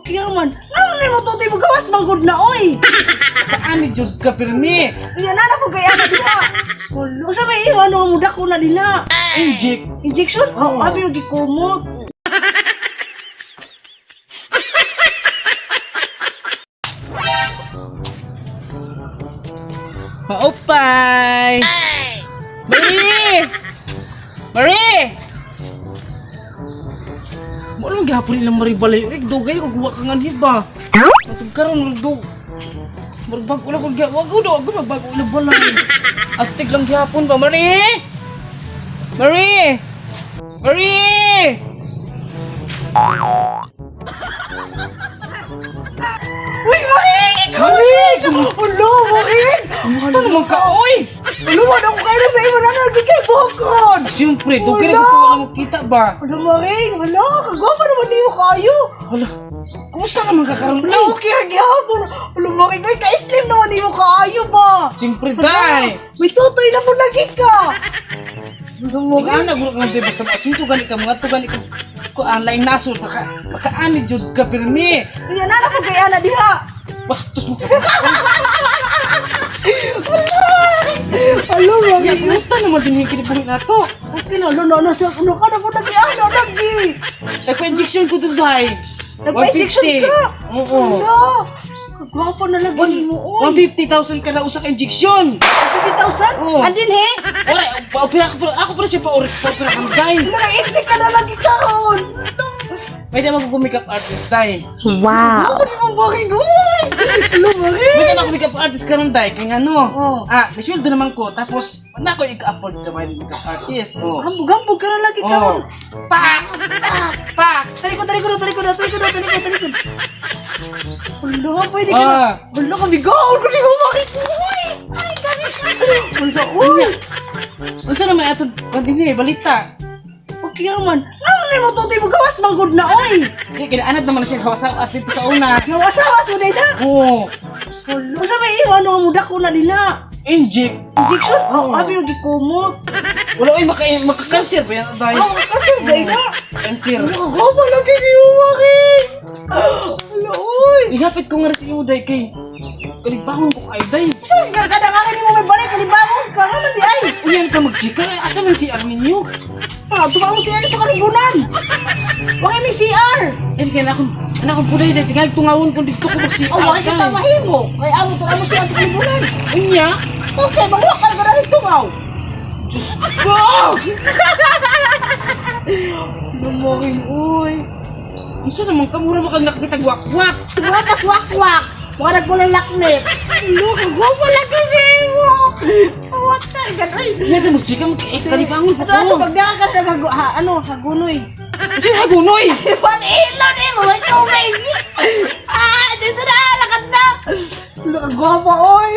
Okay man. Ano na mo tutoy mo gawas man gud na oy. Kaani jud ka pirmi. Unya na na ko kay ana diha. Usa may iyo ano nga mudak ko na dinha. Inject. Injection? Oo. Abi og gikumot. Maupay! Marie! Marie! Mo lang gihapon ilang Marie balay. Uy, dugay ko guwa ka nga ba? Atong karon murag dug. Murag bag-o lang ko gyud. Wag ko do, ako magbago ilang balay. Astig lang gihapon ba Marie? Marie! Marie! Uy, Marie! Ikaw! Marie! Kumusta? Ulo, Marie! Kumusta naman ka? Oy! Ulo, wala ko kayo na sa imo na lagi kay bukod. Siyempre, dugay na Wala! ko wala makita ba? Ulo, Marie! Wala, kagwapa naman niyo kayo. Wala. Kumusta naman ka karon? Wala, okay ang gihapon. Ulo, Marie, uy, ka-slim naman niyo kayo ba? Siyempre, day! May tutoy na mo lagi ka. Ulo, Mga Marie. anak, guro ka basta masinto gani ka mga to gani ka ko online nasod maka makaani jud ka pirmi. Unya na na ko kay ana diha. Bastos mo ka. Ulo, Ya, Marie. kumusta naman din yung kinibuhi na to? Okay na, ulo, na, na, siya. Ulo ka na po lagi, ana, lagi. Nagpa-injection ko to day. Nagpa-injection ka? Oo. Ulo, kagwapa na lagi mo, oy. 150,000 kada usa ka injection. 50,000? Oo. Andin he? Ora, pa-opera ko ako pa siya pa-opera pa-opera ka day. Wala, inject ka na lagi karon. Pwede ako makeup artist day. Wow. Ako mo bakit uy. Ulo, Marie. Pwede na ako makeup artist karon day kay ngano. Oo. Ah, may sweldo naman ko tapos na ako i-afford ka may makeup artist. Oh. Hambog-hambog ka na lagi karon. Oh. Pak! Pak! Talikod, talikod, talikod, talikod, talikod, talikod. Ulo, pwede ka na. Ah. Ulo, kami go. Ulo, mo bakit uy. Ay, kami ka. Ulo, uy. Unsa naman atong kandini balita? Okay man. Ano na mo tutoy mo gawas man gud na oy. Di kinaanad naman na siya gawas-awas dito sa una. Gawas-awas mo dayta. Oo. Ulo, usa may iyo ano nga mudak ko na dinha. Inject. Injection? Oo. Abi og gikumot. Wala oy maka makakanser ba yan day? Aw, kasi dayta. Kanser. Ulo, kagwapa lagi ni Marie. Ulo, uy. Ihapit ko nga rin sa imo day kay kalibahon ko kayo day. Sus, kada nga ni mo may balik kalibangon ka nga man di ay. Uyan ka magchika ay asa man si Arminio? Ah, tumaong siya ito kalibunan. Wakay may CR. Ay kay na akong anak akong puday day tingal tungawon ko dito ko mag Oh, wakay kita mahimo. Kay amo to amo siya ito kalibunan. Unya. Okay, magwa ka na rin tungaw. Diyos ko. Lumoring uy. Unsa naman ka mura makang nakakitag wakwak. Siguro pas wakwak. Mga nagbulalaknit. Lo, kagwapa lagi nimo. What the ganoy. Unya ka magchika mag kalibangon ko. Ato ato pagdaka ka sa hagu, ha, ano, hagunoy. Unsa yung hagunoy? Panilo ni mo, may tubig. Ah, dito na, lakad na. Lo, kagwapa oy.